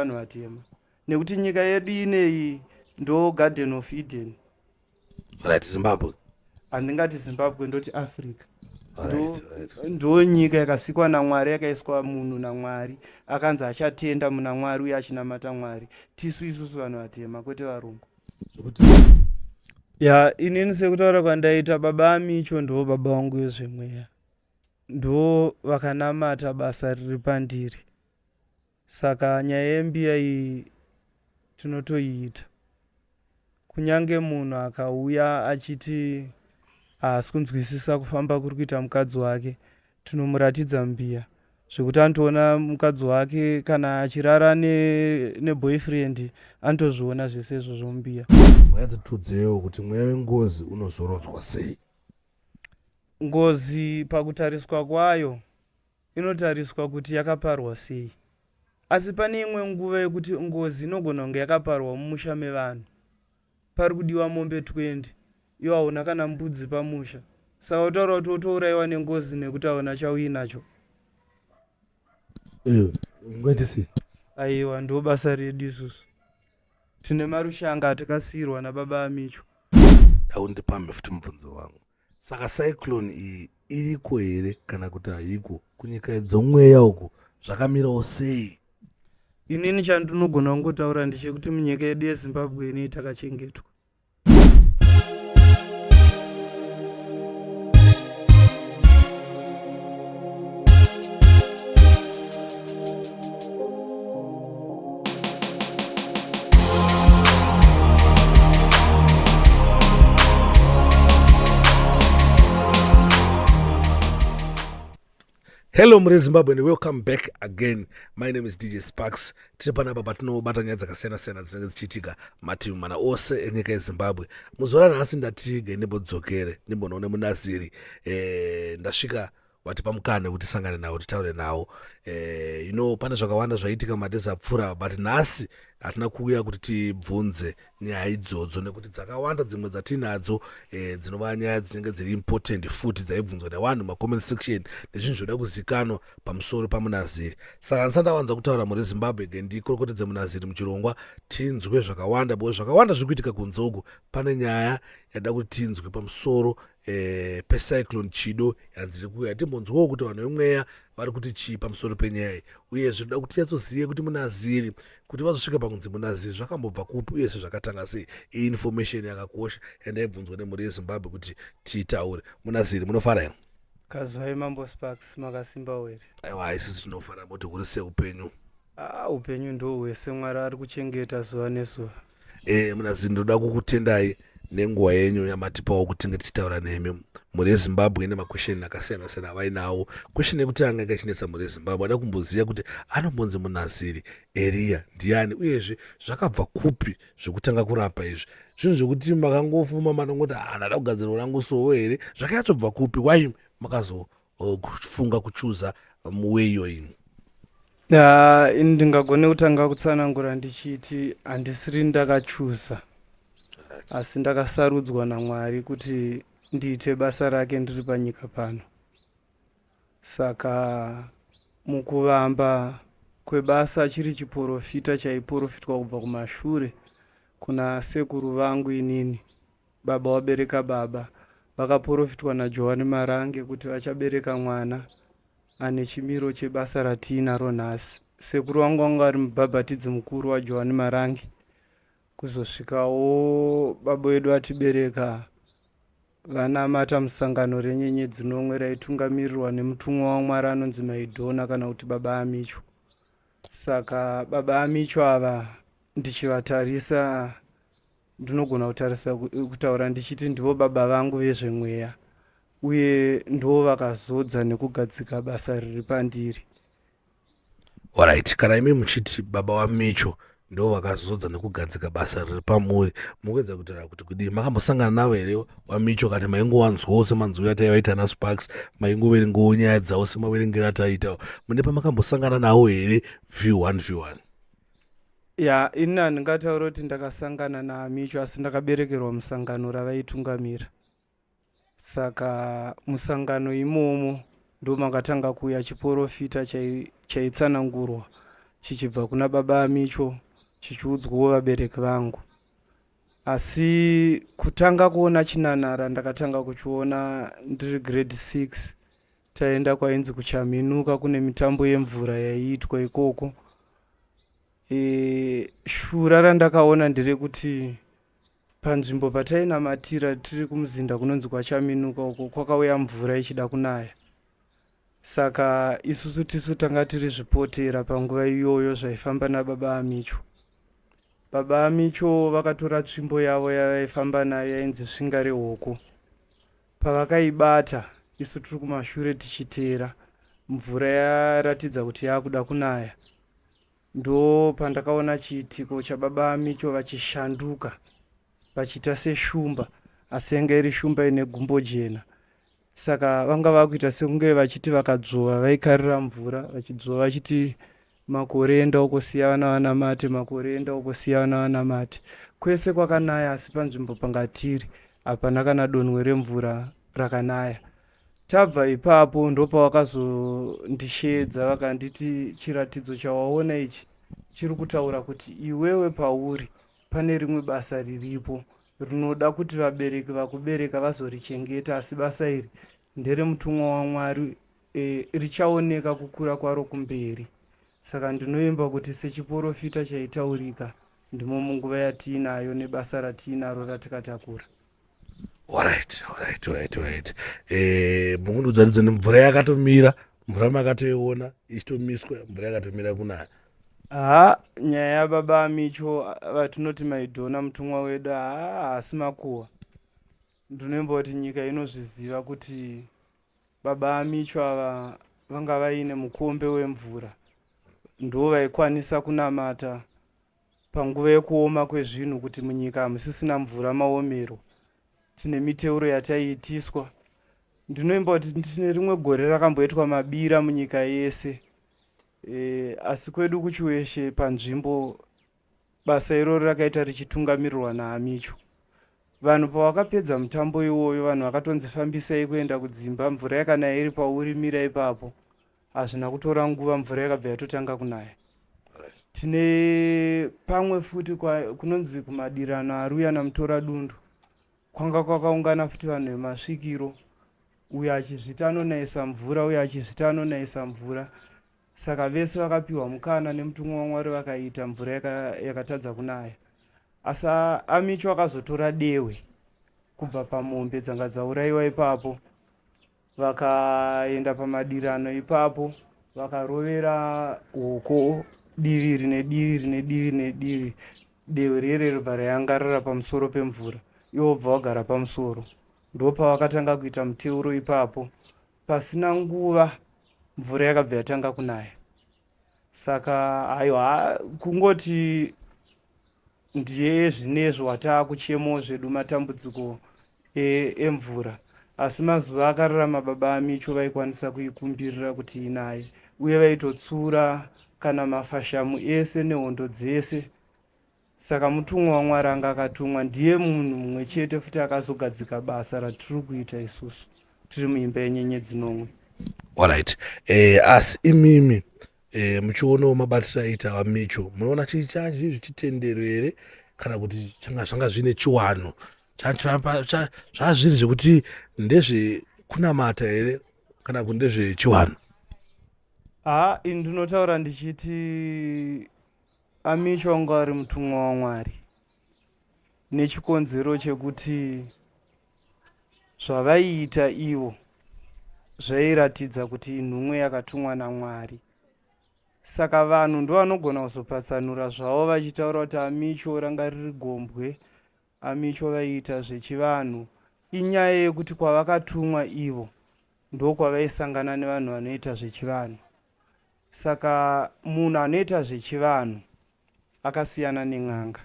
Vanhu vatema nekuti nyika yedu ineyi ndo Garden of Eden. Right, Zimbabwe. Handingati Zimbabwe, ndoti Africa. Ndo nyika yakasikwa naMwari, yakaiswa munhu naMwari, akanzi achatenda muna Mwari uye achinamata Mwari. Tisu isusu vanhu vatema, kwete varungu. Ya, inini sekutaura kwandaita, baba Amicho ndo baba vangu vezvemweya, ndo vakanamata basa riri pandiri. Saka nyaya yembiya iyi tinotoiita. Kunyange munhu akauya achiti haasi kunzwisisa kufamba kuri kuita mukadzi wake, tinomuratidza mbiya zvekuti anotoona mukadzi wake kana achirara neboyfriend ne anotozviona zvese izvozvo mumbiya. Mweya dzitudzewo kuti mweya wengozi unozorodzwa sei? Ngozi pakutariswa kwayo inotariswa kuti yakaparwa sei. Asi pane imwe nguva yekuti ngozi inogona kunge yakaparwa mumusha mevanhu. Pari kudiwa mombe 20 iwe hauna kana mbudzi pamusha. Saka kutaura kuti wotouraiwa nengozi nekuti hauna chauinacho. Eh, ungaite sei? Aiwa, ndo basa redu isusu. Tine marushanga atakasiirwa nababa Amicho. Ndaundipamhe futi mubvunzo wangu. Saka cyclone iyi iriko here kana kuti haiko? Kunyika dzomweya uku zvakamirawo sei? Inini chandinogona kungotaura ndechekuti munyika yedu yeZimbabwe inei takachengetwa. Hello mure Zimbabwe and welcome back again. My name is DJ Sparks. Tiri panapa patinobata nyaya dzakasiyana siyana dzinenge dzichiitika mativi mana ose enyika yeZimbabwe. Muzuva ranhasi ndati ndimbodzokere ndimbonoone munaziri. Eh, ndasvika watipa mukana wekuti tisangane nawo titaure nawo eh, you know pane zvakawanda zvaiitika madays apfuura but nhasi hatina kuuya kuti tibvunze nyaya idzodzo nekuti dzakawanda dzimwe dzatiinadzo eh, dzinova nyaya dzinenge dziri important futi dzaibvunzwa nevanhu macomment section nezvinhu zvoda kuzikanwa pamusoro pamunaziri. Saka handisati ndawanza kutaura mhuri yeZimbabwe ge ndikorokotedze munaziri muchirongwa tinzwe zvakawanda because zvakawanda zviri kuitika kunze uku. Pane nyaya yada kuti tinzwe pamusoro eh, pecyclone Chido yanzi iri kuuya. Timbonzwawo kuti vanhu vemweya vari kuti chii pamusoro penyaya iyi, uyezve toda kuti tinyatsozive kuti munaziri kuti vazosvika pakunzi munaziri zvakambobva kupi uyezve zvakatanga sei. Iyi information yakakosha yandaibvunzwa nemhuri yeZimbabwe kuti tiitaure. Munaziri, munofara here? Kazwai Mambo Sparks, makasimbawo here? Aiwa, isusu tinofara. Moti huri sei upenyu? Ah, upenyu ndo hwese, Mwari ari kuchengeta zuva nezuva. Eh, Munaziri, ndoda kukutendai nenguva yenyu yamatipawo kuti tinge tichitaura nemi. Mhuri yeZimbabwe ine makwesheni akasiyana siyana avainawo. Kwesheni yekutanga yanga ichinetsa mhuri yeZimbabwe, ada kumboziva kuti anombonzi Munaziri Eriya ndiani uyezve zvakabva kupi zvekutanga kurapa izvi. Zvinhu zvekuti makangofuma manongoti ah, ndada kugadzirwa rangu sowo here, zvakanyatsobva kupi? Why makazofunga kuchuza muwe iyoyi? Ini ndingagone kutanga kutsanangura ndichiti handisiri ndakachuza, asi ndakasarudzwa naMwari kuti ndiite basa rake ndiri panyika pano. Saka mukuvamba kwebasa chiri chiporofita chaiporofitwa kubva kumashure kuna sekuru vangu inini, baba wabereka baba, vakaporofitwa naJohani Marange kuti vachabereka mwana ane chimiro chebasa ratiinaro nhasi. Sekuru vangu vanga vari mubhabhatidzi mukuru waJohani Marange kuzosvikawo baba vedu atibereka vanamata musangano renyenyedzi nomwe raitungamirirwa nemutumwa waMwari anonzi Maidhona kana kuti Baba Amicho. Saka Baba Amicho ava ndichivatarisa ndinogona kutarisa kutaura ndichiti ndivo baba vangu vezvemweya uye ndivo vakazodza nekugadzika basa riri pandiri. Alright, kana imi muchiti baba waMicho ndo vakazodza nekugadzika basa riri pamuri, mukuedza kutaura kuti kudii? Makambosangana navo here waMicho kati maingowanzwawo semanzwiro ataivaita naSparks, maingoverengawo nyaya dzavo semaverengero ataiitawo? Mune pamakambosangana navo here v1 v1? Ya, ini handingataura kuti ndakasangana naAmicho, asi ndakaberekerwa musangano ravaitungamira. Saka musangano imomo ndomakatanga kuuya chiporofita chaitsanangurwa. chichibva kuna baba Amicho chichiudzwawo vabereki vangu. Asi kutanga kuona chinanara ndakatanga kuchiona ndiri grade 6 taenda kwainzi kuChaminuka kune mitambo yemvura yaiitwa ikoko. E, shura randakaona nderekuti panzvimbo patainamatira tiri kumuzinda kunonzi kwaChaminuka uko kwakauya mvura ichida kunaya. Saka isusu tisu tanga tiri zvipotera panguva iyoyo zvaifamba nababa Amicho. Baba Amicho vakatora tsvimbo yavo yavaifamba nayo yainzi svinga rehoko. Pavakaibata isu tiri kumashure tichiteera, mvura yaratidza kuti yakuda kunaya. Ndopandakaona chiitiko chababa Amicho vachishanduka vachiita seshumba asi yanga iri shumba ine gumbo jena. Saka vanga vakuita sekunge vachiti vakadzvova vaikarira mvura vachidzvova vachiti makore enda uko siya vana vanamate makore enda uko siya vana vanamate kwese kwakanaya asi panzvimbo panga tiri hapana kana donhwe remvura rakanaya tabva ipapo ndopavakazondisheedza vakanditi chiratidzo chawaona ichi chiri kutaura kuti iwewe pauri pane rimwe basa riripo rinoda kuti vabereki vakubereka vazorichengeta asi basa iri nderemutumwa waMwari e, richaoneka kukura kwaro kumberi saka ndinovimba kuti sechiporofita chaitaurika ndimo munguva yatiinayo nebasa ratiinaro ratikatakura. Alright, alright, alright, alright. Eh, mukundiudza kuti mvura yakatomira, mvura makatoiona ichitomiswa, mvura yakatomira kunaya. Ha, nyaya yababa Amicho vatinoti Maidhona mutumwa wedu ha haasi makuhwa. Ndinoimba kuti nyika inozviziva kuti baba Amicho ava vanga vaine mukombe wemvura ndo vaikwanisa kunamata panguva yekuoma kwezvinhu kuti munyika hamusisina mvura maomero tine miteuro yataiitiswa ndinoimba kuti tine rimwe gore rakamboitwa mabira munyika yese e, asi kwedu kuchiweshe panzvimbo basa iroro rakaita richitungamirirwa naamicho vanhu pavakapedza mutambo iwoyo vanhu vakatonzi fambisai kuenda kudzimba mvura yakanaya iri pauri mira ipapo hazvina kutora nguva mvura yakabva yatotanga kunaya tine pamwe futi kunonzi kumadirano aruya namutora dundu kwanga kwakaungana futi vanhu vemasvikiro uyo achizviti anonayisa mvura uyo achizviti anonayisa mvura saka vese vakapiwa mukana nemutumwa wamwari vakaita mvura yakatadza yaka kunaya asi amicho akazotora dehwe kubva pamombe dzanga dzaurayiwa ipapo Vakaenda pamadirano ipapo vakarovera hoko divi rine divi rine divi rine divi dehwe riye ribva rayangarara pamusoro pemvura ivo bva vagara pamusoro ndopavakatanga kuita muteuro ipapo pasina nguva mvura yakabva yatanga kunaya saka aiwa kungoti ndiye zvinezvo wataakuchemawo zvedu matambudziko emvura e asi mazuva akararama baba amicho vaikwanisa kuikumbirira kuti inaye uye vaitotsura kana mafashamu ese nehondo dzese Saka mutumwa waMwari anga akatumwa ndiye munhu mumwe chete futi akazogadzika basa ratiri kuita isusu tiri muimba yenyenyedzi nomwe. Alright. Eh, asi imimi eh, muchionawo mabatiro aita vaMicho munoona chii chazvii zvichitendero here kana kuti changa zvanga zvine chiwano zvazviri zvekuti ndezvekunamata here kana kuti ndezvechiwano? Haa ini ndinotaura ndichiti Amicho anga ari mutumwa waMwari nechikonzero chekuti zvavaiita ivo zvairatidza kuti inhumwe yakatumwa naMwari. Saka vanhu ndovanogona kuzopatsanura zvavo vachitaura kuti Amicho ranga riri gombwe, Amicho vaiita zvechivanhu. Inyaya yekuti kwavakatumwa ivo ndokwavaisangana nevanhu vanoita zvechivanhu. Saka munhu anoita zvechivanhu akasiyana nen'anga.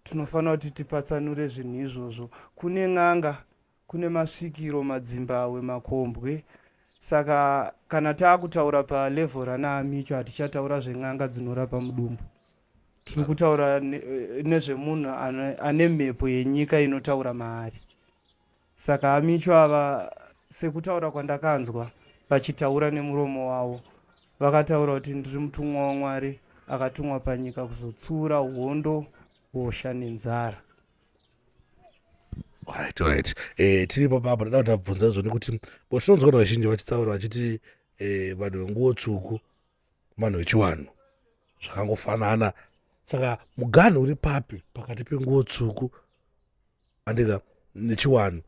Tinofanira kuti tipatsanure zvinhu izvozvo. Kune n'anga, kune masvikiro, madzimbahwe, makombwe. Saka kana taakutaura palevel rana Amicho hatichataura zven'anga dzinorapa mudumbu. Tiri kutaura nezvemunhu ane mhepo yenyika inotaura maari. Saka Amicho ava sekutaura kwandakanzwa vachitaura nemuromo wavo Vakataura kuti ndiri mutumwa waMwari akatumwa panyika kuzotsiura hondo, hosha nenzara. Alright, alright. Tiri ipapo ndoda kuti tabvunza izvo nekuti bo tinonzwa vanhu vazhinji vachitaura vachiti vanhu venguo tsvuku vanhu vechivanhu zvakangofanana. Saka muganhu uri papi pakati penguo tsvuku andika nechiwanhu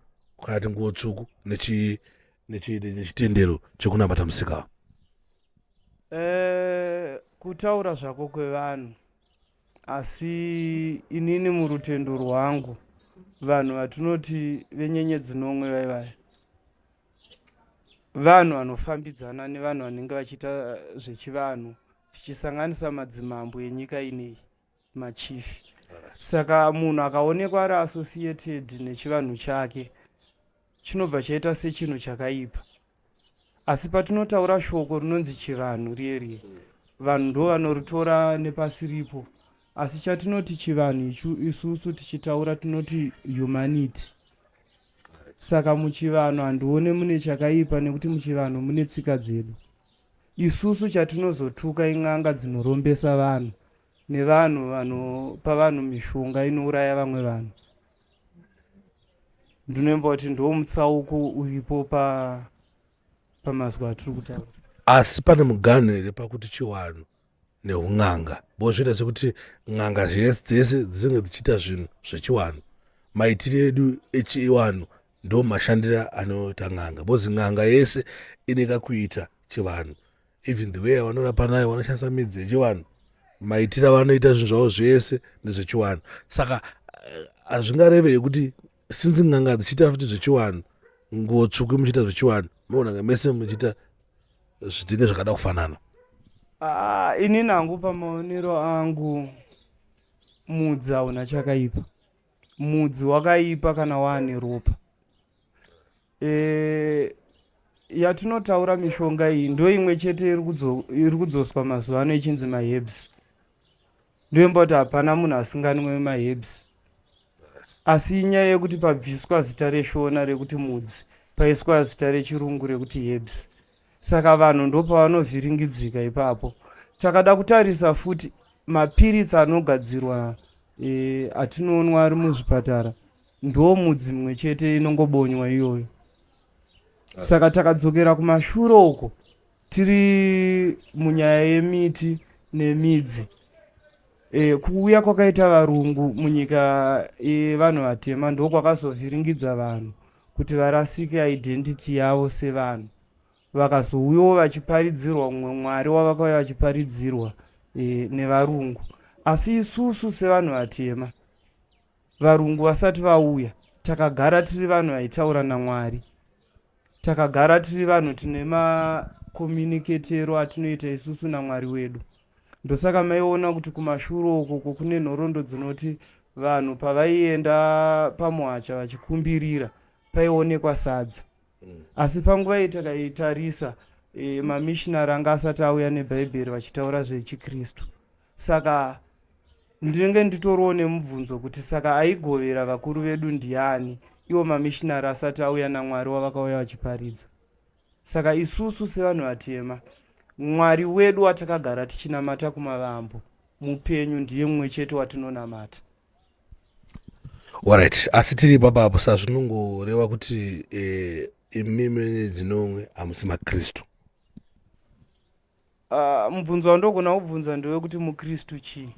kana kuti nguo tsvuku nechitendero chekunamata musika? Kutaura zvako kwevanhu, asi inini murutendo rwangu, vanhu vatinoti venyenyedzi nomwe vaivaya vanhu vanofambidzana nevanhu vanenge vachiita zvechivanhu, tichisanganisa madzimambo enyika ineyi, machifi. Saka munhu akaonekwa ari associated nechivanhu chake, chinobva chaita sechinhu chakaipa. Asi patinotaura shoko rinonzi chivanhu riye riye, vanhu ndo vanoritora nepasiripo. Asi chatinoti chivanhu ichu isusu tichitaura tinoti humanity. Saka muchivanhu handione mune chakaipa, nekuti muchivanhu mune tsika dzedu. Isusu chatinozotuka in'anga dzinorombesa vanhu nevanhu vanopa vanhu mishonga inouraya vamwe vanhu. Ndinoimba kuti ndo mutsauko uripo pamazwi atiri kutaura. Asi pane muganhu here pakuti chiwanhu neun'anga? Bo zvoita sekuti n'anga dzese dzinenge dzichiita zvinhu zvechiwanhu. Maitiro edu echiwanhu ndo mashandiro anoita n'anga, because n'anga yese ine kakuita chivanhu. Even the way yavanorapa nayo, vanoshandisa midzi yechivanhu. Maitiro avanoita zvinhu zvavo zvese ndezvechivanhu. Saka hazvingareve kuti sinzi n'anga dzichiita futi zvechivanhu, nguo tsvuku muchiita zvechivanhu, munoona mese muchiita zvinenge zvakada kufanana. Ah, inini hangu, pamaonero angu, mudzi hauna chakaipa. Mudzi wakaipa kana waane ropa. Yatinotaura mishonga iyi ndo imwe chete iri kudzoswa mazuva ano ichinzi maherbs. Ndoimba kuti hapana munhu asinganwe maherbs, asi inyaya yekuti pabviswa zita reShona rekuti mudzi, paiswa zita rechirungu rekuti herbs. Saka vanhu ndopavanovhiringidzika ipapo. Takada kutarisa futi mapiritsi anogadzirwa atinonwa ari muzvipatara, ndo mudzi mumwe chete inongobonywa iyoyo. Saka takadzokera kumashure uko, tiri munyaya yemiti nemidzi, kuuya kwakaita varungu munyika yevanhu vatema ndo kwakazovhiringidza vanhu kuti varasike identity yavo sevanhu. Vakazouyawo vachiparidzirwa mumwe mwari wavakauya vachiparidzirwa nevarungu. Asi isusu sevanhu vatema, varungu vasati vauya, takagara tiri vanhu vaitaura naMwari. Takagara tiri vanhu tine makomuniketero atinoita isusu naMwari wedu. Ndosaka maiona kuti kumashure ukoko kune nhoroondo dzinoti vanhu pavaienda pamuhacha vachikumbirira, paionekwa sadza. Asi panguva iyi takaitarisa, mamishinari anga asati auya nebhaibheri vachitaura zvechikristu. Saka ndinenge nditoriwo nemubvunzo kuti saka aigovera vakuru vedu ndiani, iwo mamishinari asati auya naMwari wavakauya vachiparidza? Saka isusu sevanhu vatema, Mwari wedu watakagara tichinamata kumavambo mupenyu, ndiye mumwe chete watinonamata. Alright, asi tiri ipapapo, sazvinongoreva kuti imimi nyenyedzi nomwe hamusi makristu? Mubvunzo wandogona kubvunza ndewekuti mukristu chii?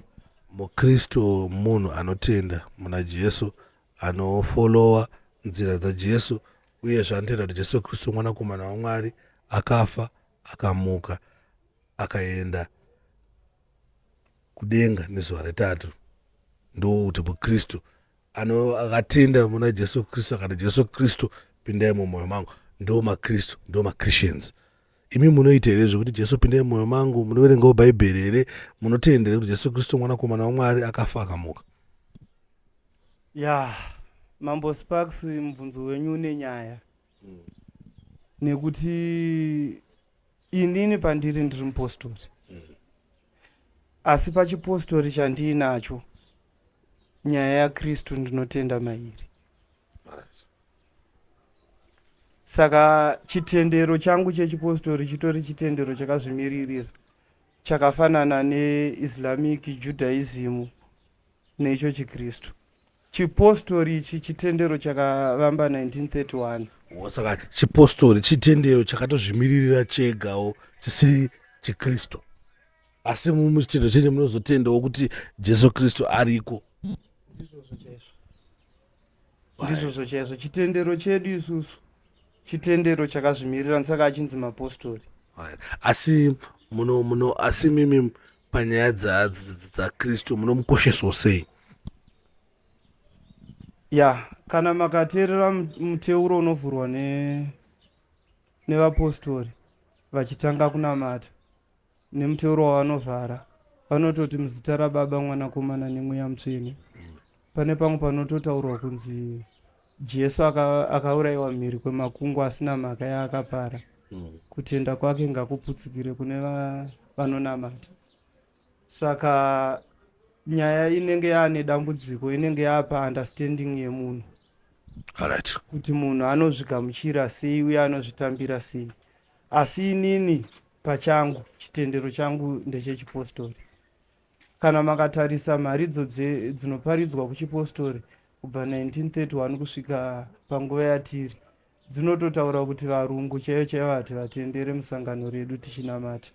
Mukristu munhu anotenda muna Jesu, anofolowa nzira dzaJesu, uyezve anotenda kuti Jesu Kristu mwanakomana waMwari, akafa, akamuka, akaenda kudenga nezuva retatu. Ndokuti mukristu akatenda muna Jesu Kristu, akati, "Jesu Kristu, pindai mumwoyo mangu." Ndo makristu, ndo machristians. Imi munoita here zvekuti, "Jesu, pindai mumwoyo mangu"? Munoverengawo bhaibheri here? Munotenda here kuti Jesu Kristu mwanakomana waMwari, akafa, akamuka? Ya, Mambo Sparks, mubvunzo wenyu une nyaya, nekuti inini pandiri ndiri mupostori, asi pachipostori chandiinacho, nyaya yaKristu ndinotenda mairi. Saka chitendero changu chechipostori chitori chitendero chakazvimiririra, chakafanana neIslamic, Judaism neicho chiKristu. Chipostori ichi chitendero chakavamba 1931. Wo saka chipostori chitendero chakatozvimiririra chegawo chisiri chiKristu. Asi muchitendero chenyu munozotendawo kuti Jesu Kristu ariko. Ndizvozvo chaizvo. Ndizvozvo chaizvo. Chitendero chedu isusu chitendero chakazvimirira saka achinzi mapostori. Asi muno muno asi mimi panyaya dzaKristu munomukosheswa sei? Ya, kana makateerera muteuro unovhurwa ne nevapostori vachitanga kunamata nemuteuro wavanovhara vanototi muzita rababa mwanakomana nemweya mutsvene. Pane pamwe panototaurwa kunzi Jesu akaurayiwa aka mhiri kwemakungwa asina mhaka yaakapara. Kutenda kwake ngakuputsikire kune vanonamata. Saka nyaya inenge yaane dambudziko inenge yaapa understanding yemunhu. Alright. Kuti munhu anozvigamuchira sei uye anozvitambira sei. Asi inini pachangu chitendero changu ndechechipostori. Kana makatarisa mharidzo dzinoparidzwa kuchipostori kubva 1931 kusvika panguva yatiri, dzinototaura kuti varungu chaivo chaivo hativatendere musangano redu tichinamata.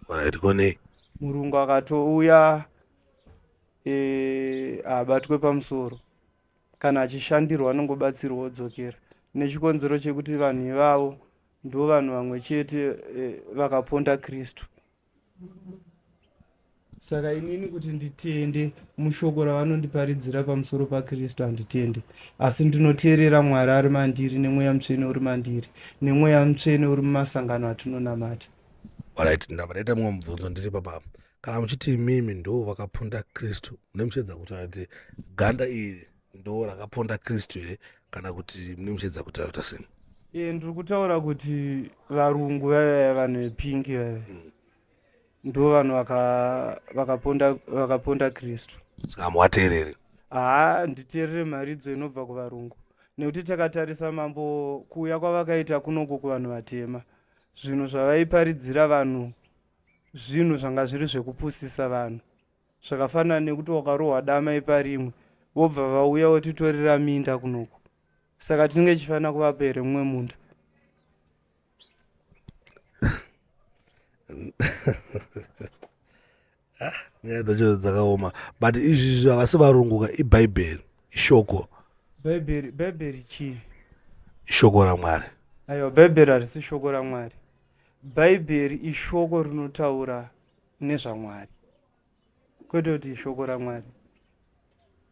Alright, konei? Murungu akatouya haabatwe pamusoro. Kana achishandirwa anongobatsirwa odzokera. Nechikonzero chekuti vanhu ivavo ndo vanhu vamwe chete vakaponda Kristu. Saka inini kuti nditende mushoko ravanondiparidzira pamusoro paKristu handitende, asi ndinoteerera Mwari ari mandiri nemweya mutsvene uri mandiri nemweya mutsvene uri mumasangano atinonamata. Alright, ndabva ndaita mumwe mubvunzo ndiri papa. Kana muchiti imimi ndo vakaponda Kristu, mune muchiedza kutaura kuti ganda iri ndo rakaponda Kristu here kana kuti mune muchiedza kutaura kuti sei? Ndiri kutaura kuti varungu vaiva vanhu vepingi vaiva ndo vanhu vakaponda Kristu. Saka hamuvateereri? Haa, nditeerere mharidzo inobva kuvarungu nekuti takatarisa mambo kuuya kwavakaita kunoko kuvanhu vatema, zvinhu zvavaiparidzira vanhu zvinhu zvanga zviri zvekupusisa vanhu, zvakafanana nekuti wakarohwa dama iparimwe vobva vauya votitorera minda kunoko, saka tinenge tichifanira kuvapa here mumwe munda? Nyaya dzacho dzakaoma, but izvi havasi varungu ka, ibhaibheri, ishoko. Bhaibheri chii? Ishoko raMwari. Aiwa, bhaibheri harisi shoko raMwari. Bhaibheri ishoko rinotaura nezvaMwari, kwete kuti ishoko raMwari.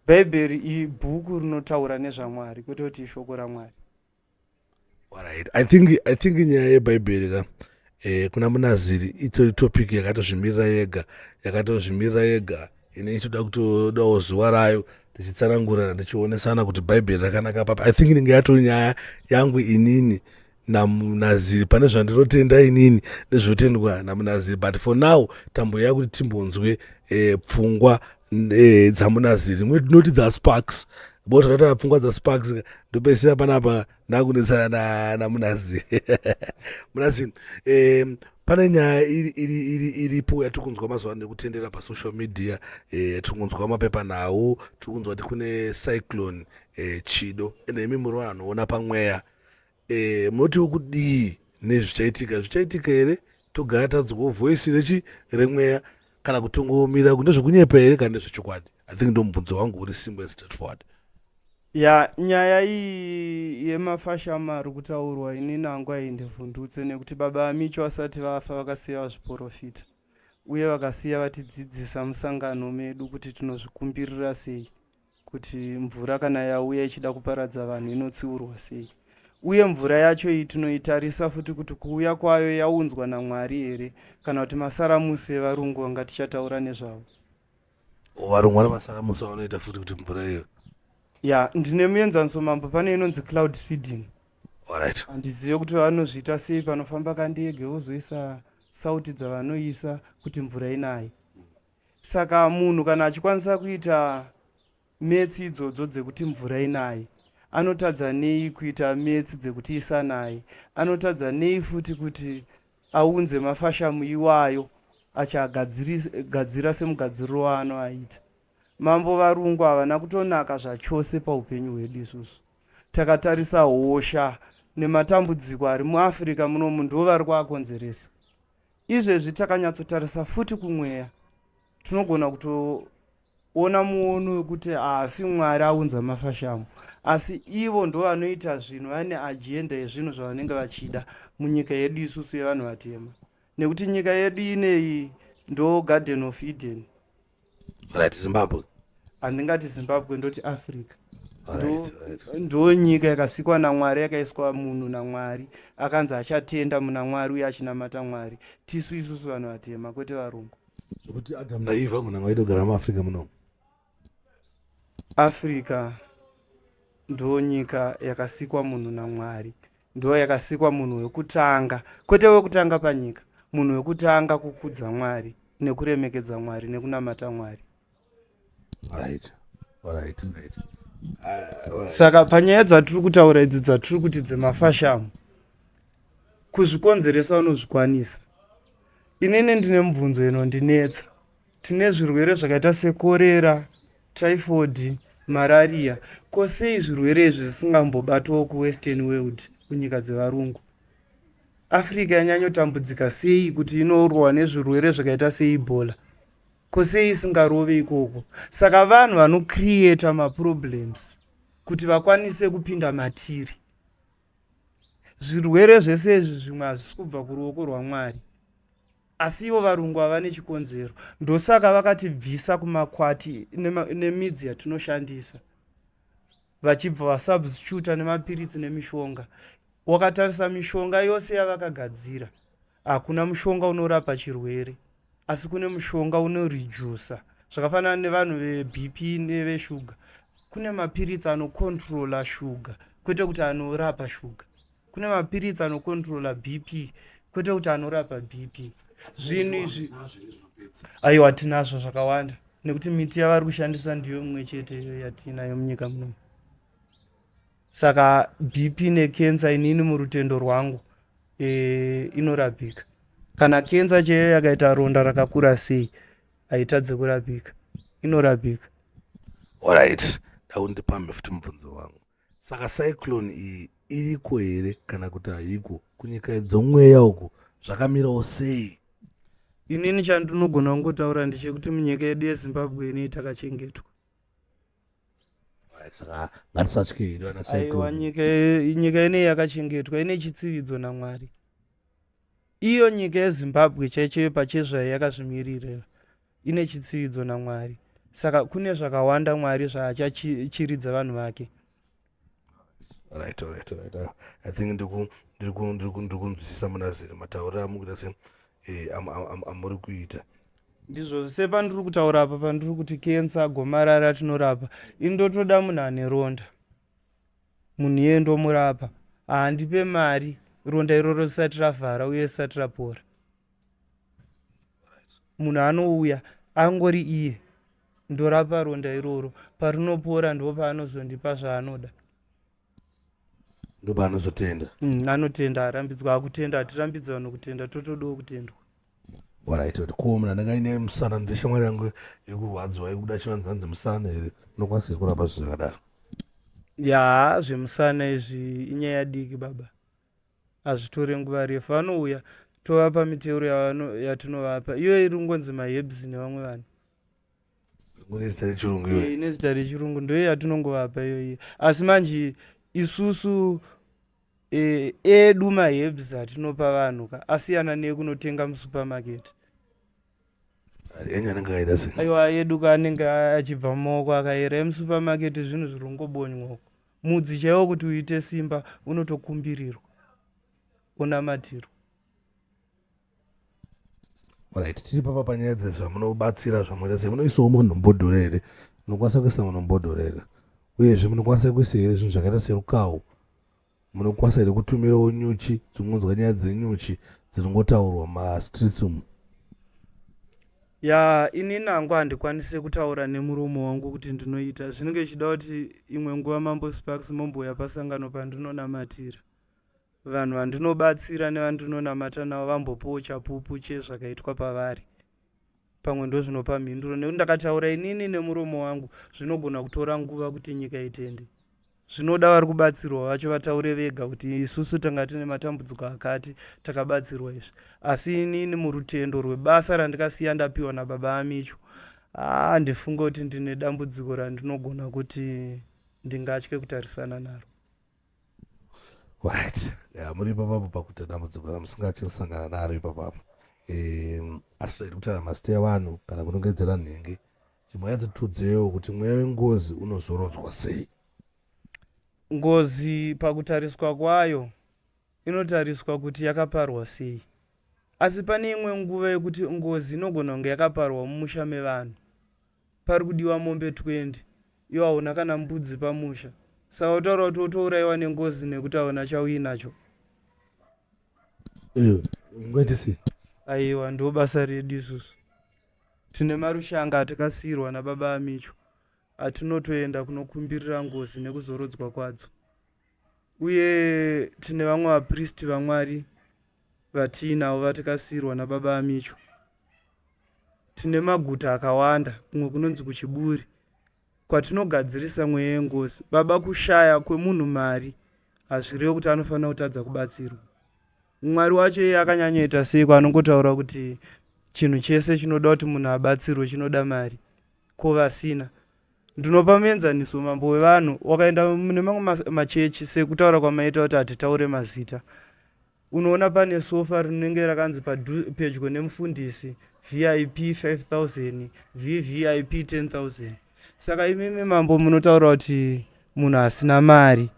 Bhaibheri ibhuku rinotaura nezvaMwari, kwete kuti ishoko raMwari. Alright. I think nyaya yebhaibheri ka kuna munaziri itori topic yakatozvimirira yega, yakatozvimirira yega ine itoda kutodawo zuva rayo tichitsanangurana tichionesana kuti bhaibheri rakanaka papi. I think inenge yatori nyaya yangu inini namunaziri pane zvandinotenda inini nezvinotendwa namunaziri, but for now tamboya kuti timbonzwe pfungwa dzamunaziri, rimwe tinoti dzasparks bo tatotaura pfungwa dzasparks ndopesira panapa ndakunetsana namunaziri. Munaziri, pane nyaya iripo yatiri kunzwa mazuva ano nekutendera pasocial media, tiri kunzwa mapepanhau, tiri kunzwa kuti kune cyclone Chido, ende imi muri vanhu vanoona pamweya, munotiwo kudii nezvichaitika? Zvichaitika here togara tanzwawo voice rechi remweya kana kutongomira ndezvekunyepa here kana ndezvechokwadi? I think ndo mubvunzo wangu uri simple and straightforward. Ya, nyaya iyi yemafashama ari kutaurwa inini hangu haindivhundutse nekuti baba Amicho vasati vafa vakasiya vazviporofita uye vakasiya vatidzidzisa musangano medu kuti tinozvikumbirira sei kuti mvura kana yauya ichida kuparadza vanhu inotsiurwa sei, uye mvura yacho iyi tinoitarisa futi kuti kuuya kwayo yaunzwa naMwari here kana kuti masaramusi evarungu vanga tichataura nezvavo. Varungu vane masaramusi avanoita futi kuti mvura iyo. Ya, ndine muenzaniso mambo, pane inonzi cloud seeding. Alright. Handizive kuti vanozviita sei, panofamba kandege vozoisa sauti dzavanoisa kuti mvura inaye. Saka munhu kana achikwanisa kuita metsi idzodzo dzekuti mvura inaye, Anotadza nei kuita metsi dzekuti isanaye? Anotadza nei futi kuti aunze mafashamu iwayo achiagadzira semugadziriro waanoaita? Mambo varungu havana kutonaka zvachose paupenyu hwedu isusu. Takatarisa hosha nematambudziko ari muAfrica munomu ndo vari kuakonzeresa. Izvezvi takanyatsotarisa futi kumweya tinogona kutoona muono wekuti haasi Mwari aunza mafashamu asi ivo ndo vanoita zvinhu vane agenda yezvinhu zvavanenge vachida munyika yedu isusu yevanhu vatema nekuti nyika yedu ineyi ndo Garden of Eden. Right, Zimbabwe. Handingati Zimbabwe, ndoti Africa. Ndo nyika yakasikwa naMwari, yakaiswa munhu naMwari, akanzi achatenda muna Mwari uye achinamata Mwari. Tisu isusu vanhu vatema, kwete varungu. Zvekuti Adam naEva munhu anga vaitogara muAfrica munomu. Africa ndo nyika yakasikwa munhu naMwari, ndo yakasikwa munhu wekutanga, kwete wekutanga panyika, munhu wekutanga kukudza Mwari nekuremekedza Mwari nekunamata Mwari. Right. Right, right. Right. Saka panyaya dzatiri kutaura idzi dzatiri kuti dzemafashamu, kuzvikonzeresa vanozvikwanisa. Inini ndine mubvunzo inondinetsa. Tine zvirwere zvakaita sekorera, typhoid, marariya. Ko sei zvirwere izvi zvisingambobatwawo kuwestern world, kunyika dzevarungu? Africa yanyanyotambudzika sei kuti inorwa nezvirwere zvakaita seEbola? Ko sei isingarove ikoko? Saka vanhu vanocreata maproblems kuti vakwanise kupinda matiri. Zvirwere zvese izvi zvimwe hazvisi kubva kuruoko rwaMwari, asi ivo varungu hava nechikonzero. Ndosaka vakatibvisa kumakwati nemidzi yatinoshandisa, vachibva vasubstituta nemapiritsi nemishonga. Wakatarisa mishonga yose yavakagadzira, hakuna mushonga unorapa chirwere, asi kune mushonga unoredusa. Zvakafanana nevanhu veBP neveshuga, kune mapiritsi anocontrola shuga, kwete kuti anorapa shuga. Kune mapiritsi anocontrola BP, kwete kuti anorapa BP. Zvinhu izvi aiwa tinazvo zvakawanda, nekuti miti yavari kushandisa ndiyo mimwe chete yatinayo munyika munomu. Saka BP nekensa, inini murutendo rwangu inorapika. Kana kensa chaiyo yakaita ronda rakakura sei, haitadze kurapika, inorapika. Alright, ndaundipambe futi mubvunzo wangu. Saka cyclone iyi iriko here kana kuti haiko? Kunyika dzomweya uku zvakamirawo sei? Inini chandinogona kungotaura ndechekuti munyika yedu yeZimbabwe inei takachengetwa. Saka ngatisatye hedu ana Aiwa, cyclone. Nyika ineyi yakachengetwa, ine chitsividzo naMwari. Iyo nyika yeZimbabwe chaichoyo pachezvayo yakazvimiririra, ine chitsividzo naMwari. Saka kune zvakawanda Mwari zvaachachiridza vanhu vake. Right. I think ndiri kunzwisisa munaziri matauriro amukuita se amuri kuita. Ndizvo sepandiri kutaura apa, pandiri kuti kensa, gomarara tinorapa, ini ndotoda munhu ane ronda. Munhu iyeye ndomurapa, haandipe mari ronda iroro risati ravhara uye risati rapora. Munhu anouya angori iye, ndorapa ronda iroro, parinopora ndo paanozondipa zvaanoda. Ndopaanozotenda. Anotenda, arambidzwa akutenda. Hatirambidzi vanhu kutenda, totodawo kutendwa. Alright, kuti ko munhu anenge aine musana, ndeshamwari yangu iri kurwadziwa, iri kuda chivanzanzi musana here, unokwanisa here kurapa zvinhu zvakadaro? Ya, zvemusana izvi inyaya diki baba, hazvitore nguva refu. Vanouya tovapa miteuro yatinovapa iyo iri kungonzi maherbs nevamwe vanhu. Ine zita rechirungu iyoyo? Ine zita rechirungu, ndoyo yatinongovapa iyoyi. Asi manje isusu edu maherbs atinopa vanhu ka asiyana nekunotenga musupermarket. Enye anenge akaita sei? Aiwa, edu ka anenge achibva mumaoko akayera. Emusupermarket zvinhu zviri kungobonywa uko. Mudzi chaiwo kuti uite simba unotokumbirirwa, unamatirwa. Alright, tiri papa panyaya dzezvamunobatsira, zvamunoita sei, munoisawo munhu mubhodhoro here? Munokwanisa kuisa munhu mubhodhoro here? Uyezve munokwanisa kuisa here zvinhu zvakaita serukawo? Munokwanisa here kutumirawo nyuchi dzinonzwa nyaya dzenyuchi dzinongotaurwa mumastreets umu? Ya, inini hangu handikwanise kutaura nemuromo wangu kuti ndinoita. Zvinenge zvichida kuti imwe nguva Mambo Sparks mombouya pasangano pandinonamatira. Vanhu vandinobatsira nevandinonamata navo vambopawo chapupu chezvakaitwa pavari. Pamwe ndozvinopa mhinduro nekuti ndakataura inini nemuromo wangu zvinogona kutora nguva kuti nyika itende. Zvinoda vari kubatsirwa vacho vataure vega kuti isusu tanga tine matambudziko akati takabatsirwa izvi. Asi inini murutendo rwebasa randikasiya ndapiwa nababa Amicho, haa handifunge kuti ndine dambudziko randinogona kuti ndingatye kutarisana naro. Right, yeah, muri ipapapo pakuita dambudziko ramusingatye kusangana naro ipapapo. Asi toda kutaura mazita evanhu kana kunongedzera nhingi. Chimweya dzitudzewo kuti mweya wengozi unozorodzwa sei? Ngozi pakutariswa kwayo inotariswa kuti yakaparwa sei. Asi pane imwe nguva yekuti ngozi inogona kunge yakaparwa mumusha mevanhu. Pari kudiwa mombe 20 iwe hauna kana mbudzi pamusha. Saka utaura kuti wotourayiwa nengozi nekuti hauna chauinacho. Ungaite sei? Aiwa, ndo basa redu isusu. Tine marushanga atakasiirwa nababa Amicho atinotoenda kunokumbirira ngozi nekuzorodzwa kwadzo. Uye tine vamwe vapristi vaMwari vatiinavo vatakasiirwa nababa Amicho. Tine maguta akawanda, kumwe kunonzi kuChiburi, kwatinogadzirisa mweya yengozi. Baba, kushaya kwemunhu mari hazvirevi kuti anofanira kutadza kubatsirwa. Mwari wacho iye akanyanyoita seiko anongotaura kuti chinhu chese chinoda kuti munhu abatsirwe chinoda mari, ko vasina? Ndinopa muenzaniso, mambo wevanhu wakaenda mune mamwe machechi, sekutaura kwamaita kuti hatitaure mazita, unoona pane sofa rinenge rakanzi pedyo nemufundisi VIP 5000, VVIP 10000. Saka imimi mambo munotaura kuti munhu asina mari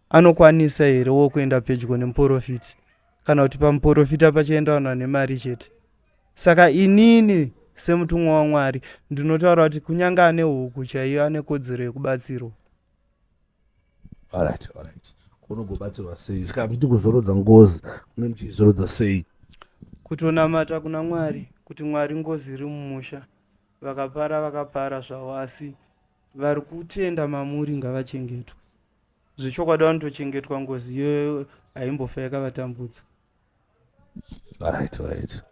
anokwanisa here wo kuenda pedyo nemuprofiti, kana kuti pamuprofita pachienda vanhu vane mari chete? Saka inini semutumwa waMwari ndinotaura kuti kunyange ane huku chaiyo ane kodzero yekubatsirwa. Alright, alright. Unogobatsirwa sei? Saka muchiti kuzorodza ngozi, mune muchiizorodza sei? Kutonamata kuna Mwari kuti Mwari, ngozi iri mumusha, vakapara vakapara zvavo, asi vari kutenda mamuri ngavachengetwe. Zvechokwadi vanotochengetwa, ngozi iyoyo haimbofa yakavatambudza. Alright, alright.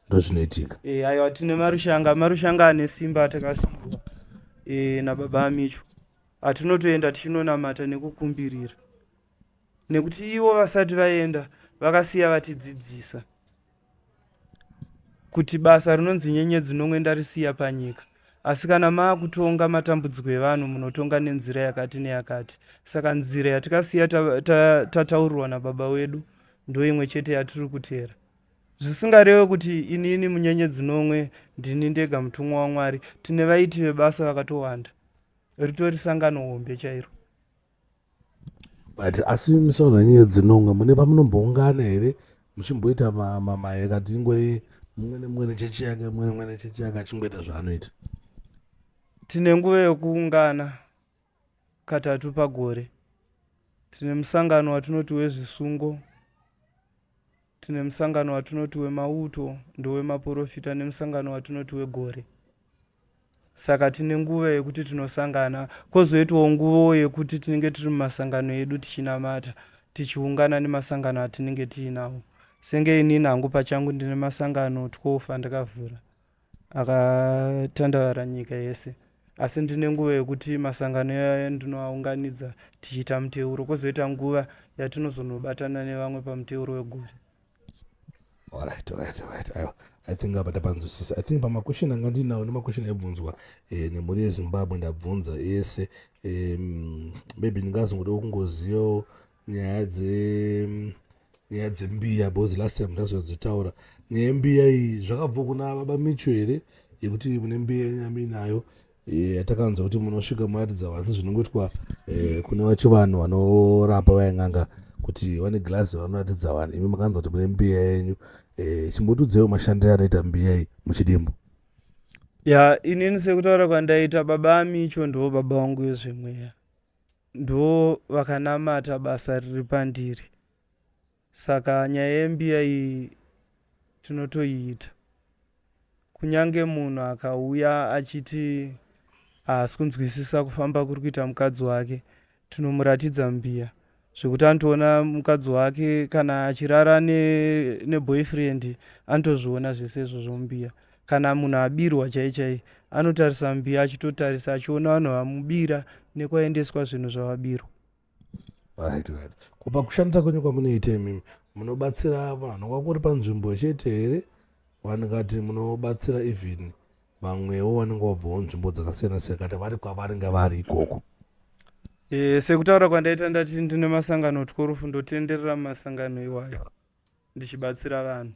Ndozvinoitika. E, aiwa, tine marushanga, marushanga ane simba atakasiyiwa nababa Amicho atinotoenda tichinonamata nekukumbirira, nekuti ivo vasati vaenda vakasiya vatidzidzisa kuti basa rinonzi nyenyedzi nomwe ndarisiya panyika, asi kana maakutonga matambudziko evanhu munotonga nenzira yakati neyakati. Saka nzira yatikasiya tataurirwa nababa wedu ndo imwe chete yatiri kutera, zvisingarewe kuti inini munyenyedzi nomwe ndini ndega mutumwa waMwari. Tine vaiti vebasa vakatowanda, ritori sangano hombe chairo. But asi misangano yenyenyedzi nomwe, mune pamunomboungana here muchimboita maekati ingori mumwe nemumwe nechechi yake, mumwe nemumwe nechechi yake achimboita zvaanoita? Tine nguva yekuungana katatu pagore. Tine musangano watinoti wezvisungo, tine musangano watinoti wemauto ndowemaprofita, nemusangano watinoti wegore. Saka tine nguva yekuti tinosangana, kwozoitawo nguvawo yekuti tinenge tiri mumasangano edu tichinamata, tichiungana nemasangano atinenge tiinawo. Senge inini hangu pachangu ndine masangano 12 andakavhura akatandavara nyika yese, asi ndine nguva yekuti masangano iyayo ndinoaunganidza tichiita muteuro, kwozoita nguva yatinozonobatana nevamwe pamuteuro wegore. Alright. Aiwa, I think apa tapanzwisisa. I think pamaquestion anga ndinawo nemaquestion aibvunzwa nemhuri yeZimbabwe ndabvunza ese. Maybe ndingazongodawo kungozivawo nyaya dzembiya, because last time ndazodzitaura nyaya yembiya iyi. Zvakabva kuna baba Micho here yekuti mune mbiya yenyama inayo yatakanzwa kuti munosvika muratidza vanhu zvinongoitwa kune vachivanhu vanorapa vaing'anga kuti vane girazi vanoratidza vanhu? Imi makanzwa kuti mune mbiya yenyu, chimbotiudzaiwo mashandiro anoita mbiya iyi muchidimbu. Ya, inini sekutaura kwandaita, baba Amicho ndo baba vangu vezvemweya, ndo vakanamata basa riri pandiri. Saka nyaya yembiya iyi tinotoiita. Kunyange munhu akauya achiti haasi kunzwisisa kufamba kuri kuita mukadzi wake, tinomuratidza mbiya zvekuti anotoona mukadzi wake kana achirara neboyfriend ne anotozviona zvese izvozvo mumbiya. Kana munhu abirwa chai chai anotarisa mbiya achitotarisa achiona vanhu vamubira nekwaendeswa zvinhu zvavabirwa. Right, right. Ko pakushandisa kwenyu kwamunoita imimi munobatsira vanhu kwakuri panzvimbo chete here vaningati munobatsira even vamwewo vanenge vabvawo nzvimbo dzakasiyana siyana kati vari kwavanenge vari ikoko? E, sekutaura kwandaita ndati ndine masangano 12 ndotenderera mumasangano iwayo ndichibatsira vanhu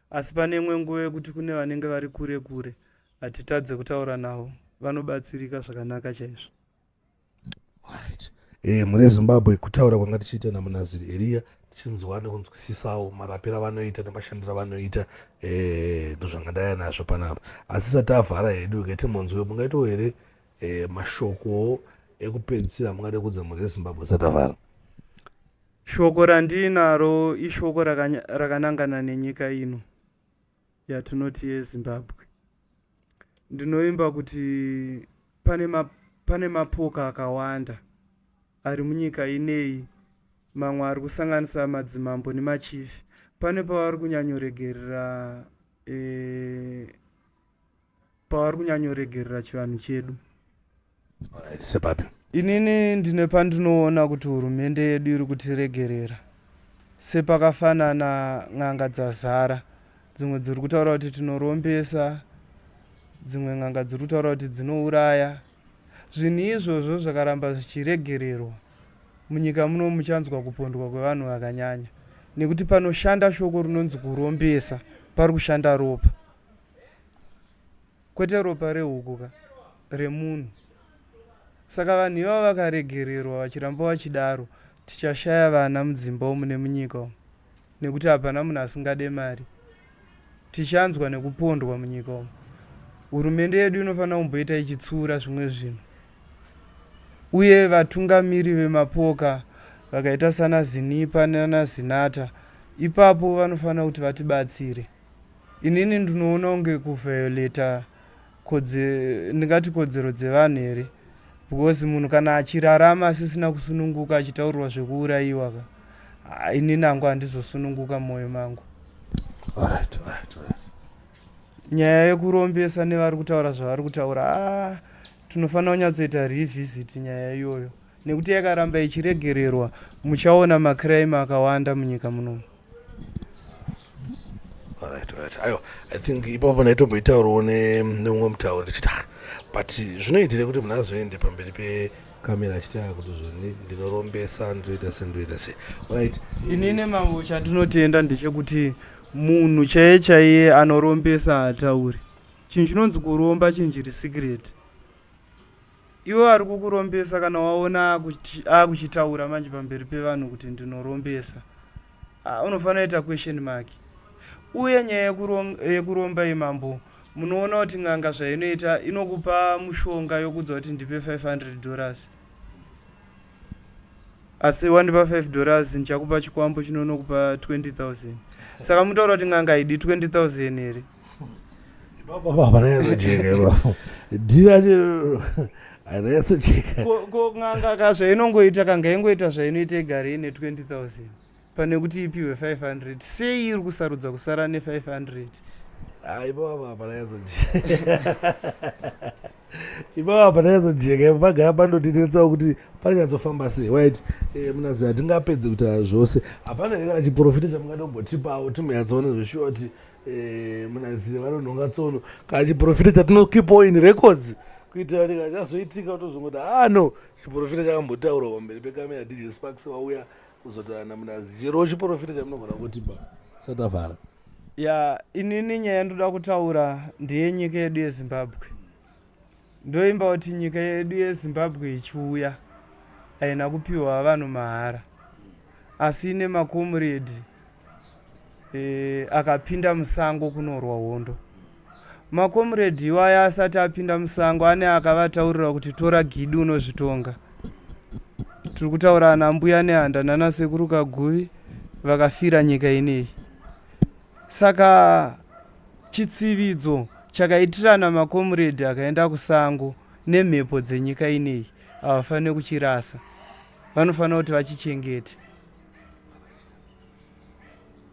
asi pane imwe nguva yekuti kune vanenge vari kure kure hatitadze kutaura navo vanobatsirika zvakanaka chaizvo. Right. E, mune Zimbabwe kutaura kwanga tichiita naMunaziri Eriya tichinzwa nekunzwisisawo marapiro avanoita nemashandiro avanoita e, ndozvanga ndaya nazvo panapa asi sati avhara hedu ke timonzwe mungaitawo here e, mashokowo ekupedzisira mungade kuudza mhuri yeZimbabwe sati avhara. Shoko randiinaro ishoko rakanangana nenyika ino yatinoti yeZimbabwe. Ndinovimba kuti pane, ma, pane mapoka akawanda ari munyika ineyi, mamwe ari kusanganisa madzimambo nemachifi. Pane pavari kunyanyoregerera e, pavari kunyanyoregerera chivanhu chedu. Alright, sepapi? Inini ndine pandinoona kuti hurumende yedu iri kutiregerera. Sepakafanana n'anga dzazara. Dzimwe dziri kutaura kuti tinorombesa, dzimwe n'anga dziri kutaura kuti dzinouraya. Zvinhu izvozvo zvakaramba zvichiregererwa munyika muno muchanzwa kupondwa kwevanhu vakanyanya nekuti panoshanda shoko rinonzi kurombesa pari kushanda ropa. Kwete ropa rehuku ka, remunhu. Saka vanhu ivava vakaregererwa vachiramba vachidaro, tichashaya vana mudzimba umu nemunyika umu nekuti hapana munhu asingade mari. Tichanzwa nekupondwa munyika umu. Hurumende yedu inofanira kumboita ichitsiura zvimwe zvinhu. Uye vatungamiri vemapoka vakaita sana Zinipa nana Zinata ipapo vanofanira kuti vatibatsire. Inini ndinoona kunge kuvhioleta kodze ndingati kodzero dzevanhu here because munhu kana achirarama asisina kusununguka achitaurirwa zvekuurayiwa ka ah, inini hangu handizosununguka mumwoyo mangu. Alright, alright, alright. Nyaya yekurombesa nevari kutaura zvavari kutaura ah, tinofanira kunyatsoita revisit nyaya iyoyo nekuti yakaramba ichiregererwa muchaona macrime akawanda munyika munomu. Alright, alright. Aiwa, I think ipapo ndaitomboitaurawo neumwe mutauri ndichiti ah, but zvinoitire kuti munhu azoende pamberi pekamera achiti ah, kuti zvoni ndinorombesa ndinoita se ndinoita se. Alright. Inini mambo chandinotenda ndechekuti munhu chaiye chaiye anorombesa haatauri. Chinhu chinonzi kuromba chinhu chiri secret. Ivo vari kukurombesa kana waona akuchitaura manje pamberi pevanhu kuti ndinorombesa ah, unofanira kuita question mark. Uye nyaya yekuromba iyi mambo munoona kuti n'anga zvainoita inokupa mushonga yokudza kuti ndipe 500 dollars asi wandipa 5 dollars ndichakupa chikwambo chinonokupa 20000 saka mutaura kuti n'anga haidi 20000 here? Baba hapana yatsojeka ipapo. Dhira racho harina yatsojeka. Ko n'anga ka zvainongoita kanga ingoita zvainoita igare ine 20000 pane kuti ipiwe 500 sei iri kusarudza kusara ne 500? Ah, ipapo hapana yatsojeka. Ipapo hapana yatsojeka pagara pandotinetsawo kuti panonyatsofamba sei. Right, eh, munazi hatingapedze kutaura zvose. Hapana here kana chiprofita chamungatombotipawo timbonyatsoona zveshuwa kuti Eh, munazive vanonhonga tsono kana chiprofita chatinokeepawo in records kuitira kuti kana chazoitika tozongoti ah no chiprofita chakambotaurwa pamberi pekamera DJ Sparks vauya kuzotaura namunazi chero chiprofita chamunogona kutipa satavhara. Ya inini nyaya yandoda kutaura ndeyenyika yedu yeZimbabwe. Ndoimba kuti nyika yedu yeZimbabwe ichiuya haina kupiwa vanhu mahara asi ine makomuredhi e, akapinda musango kunorwa hondo. Makomuredhi iwaya asati apinda musango ane akavataurira kuti tora gidi unozvitonga. Tiri kutaura ana mbuya nehanda nana sekuru Kaguvi vakafira nyika ineyi. Saka chitsividzo. Chakaitirana makomuredhi akaenda kusango nemhepo dzenyika ineyi havafanire kuchirasa. Vanofanira kuti vachichengete.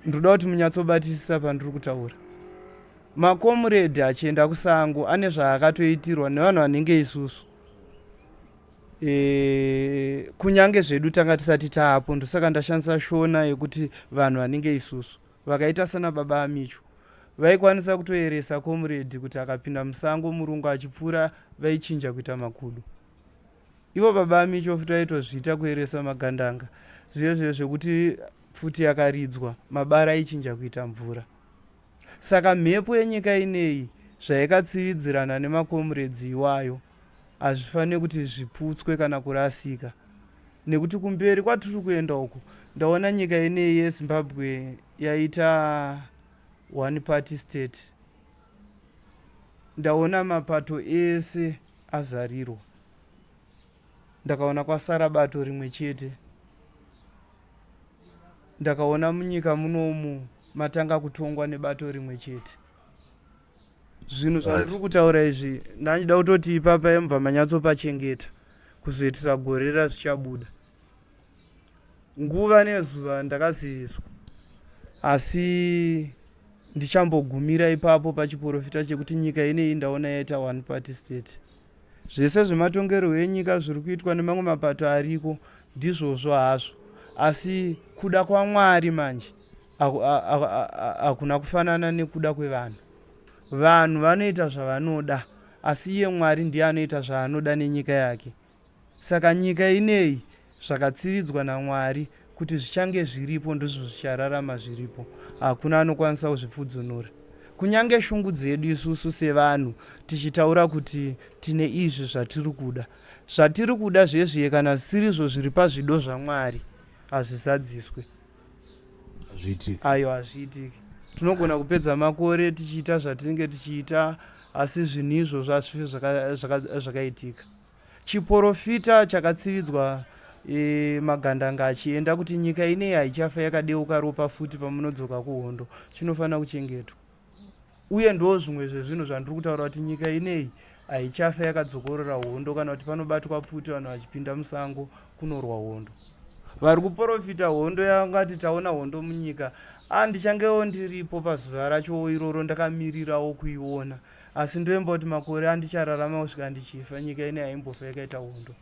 Ndoda kuti munyatsobatisisa pandiri kutaura. Makomuredhi achienda kusango ane zvaakatoitirwa nevanhu vanenge isusu. E, kunyange zvedu tanga tisati taapo ndosaka ndashandisa shona yekuti vanhu vanenge isusu vakaita sana baba amicho vaikwanisa kutoeresa komuredhi kuti akapinda musango murungu achipfuura vaichinja kuita makudo ivo baba amicho futi vaitozviita kueresa magandanga zviye zviye zvekuti pfuti yakaridzwa mabara aichinja kuita mvura Saka mhepo yenyika ineyi zvayakatsividzirana nemakomuredzi iwayo hazvifanire kuti zviputswe kana kurasika nekuti kumberi kwatiri kuenda uku ndaona nyika ineyi yeZimbabwe yaita one party state. Ndaona mapato ese azarirwa. Ndakaona kwasara bato rimwe chete. Ndakaona munyika munomu matanga kutongwa nebato rimwe chete. Zvinhu zvandiri kutaura izvi ndachida kutoti ipapa yemubva manyatsopachengeta kuzoitira gore razvichabuda. Nguva nezuva ndakaziviswa asi ndichambogumira ipapo pachiporofita chekuti nyika ineyi ndaona yaita one party state. Zvese zvematongerwo enyika zviri kuitwa nemamwe mapato ariko ndizvozvo hazvo asi kuda kwaMwari manje hakuna kufanana nekuda kwevanhu. Vanhu vanoita zvavanoda asi iye Mwari ndiye anoita zvaanoda nenyika yake. Saka nyika ineyi zvakatsividzwa naMwari kuti zvichange zviripo ndizvo zvichararama zviripo. Hakuna anokwanisa kuzvipfudzunura. Kunyange shungu dzedu isusu sevanhu tichitaura kuti tine izvi zvatiri kuda. Zvatiri kuda zvezviye kana zvisirizvo zviri pazvido zvaMwari hazvizadziswe. Hazviitiki. Ayo hazviitiki. Tinogona kupedza makore tichiita zvatinenge tichiita asi zvinhu izvozvo hazvife zvakaitika. Chiporofita chakatsividzwa e, magandanga achienda kuti nyika ineyi haichafa yakadeuka ropa futi pamunodzoka kuhondo chinofanira kuchengetwa. Uye ndo zvimwe zvezvinhu zvandiri kutaura kuti nyika ineyi haichafa yakadzokorora hondo kana kuti panobatwa pfuti vanhu vachipinda musango kunorwa hondo. Vari kuporofita hondo yangati taona hondo munyika a ndichangewo ndiripo pazuva racho iroro ndakamirirawo kuiona asi ndoimba kuti makore andichararama kusvika ndichifa nyika ine haimbofa yakaita hondo.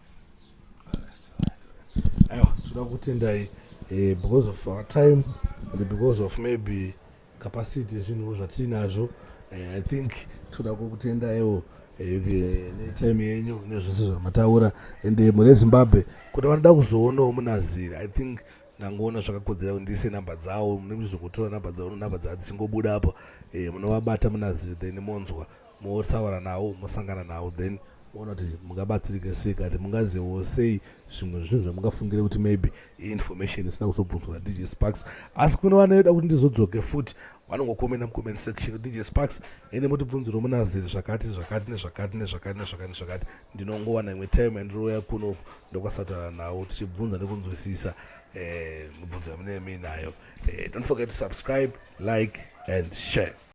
Aiwa toda kutendai eh, because of our time and because of maybe capacity yezvinhuwo zvatiinazvo eh, i think toda kukutendaiwo eh, netime yenyu nezvese zvamataura and eh, mune zimbabwe kuti vanoda kuzoonawo munaziri i think ndangoona zvakakodzera kuti ndiise namba dzawo mune muchizokutora namba dzavo namba dzavo dzichingobuda apo eh, munovabata munaziri then monzwa motaura nawo mosangana nawo then moona kuti mungabatsirike sei kati mungazivawo sei zvimwe zvinhu zvamungafungire kuti maybe information isina kuzobvunzwa nadj sparks asi kune vanoda kuti ndizodzoke futi vanongokomenda mucomment section dj sparks ende mutibvunziro munaziri zvakati zvakati nezvakati nezvakati nezvakati nezvakati ndinongowana imwe time yandirouya kuno ndokwasataura nawo tichibvunza nekunzwisisa eh, mibvunzo yamunee muinayo eh, don't forget to subscribe like and share.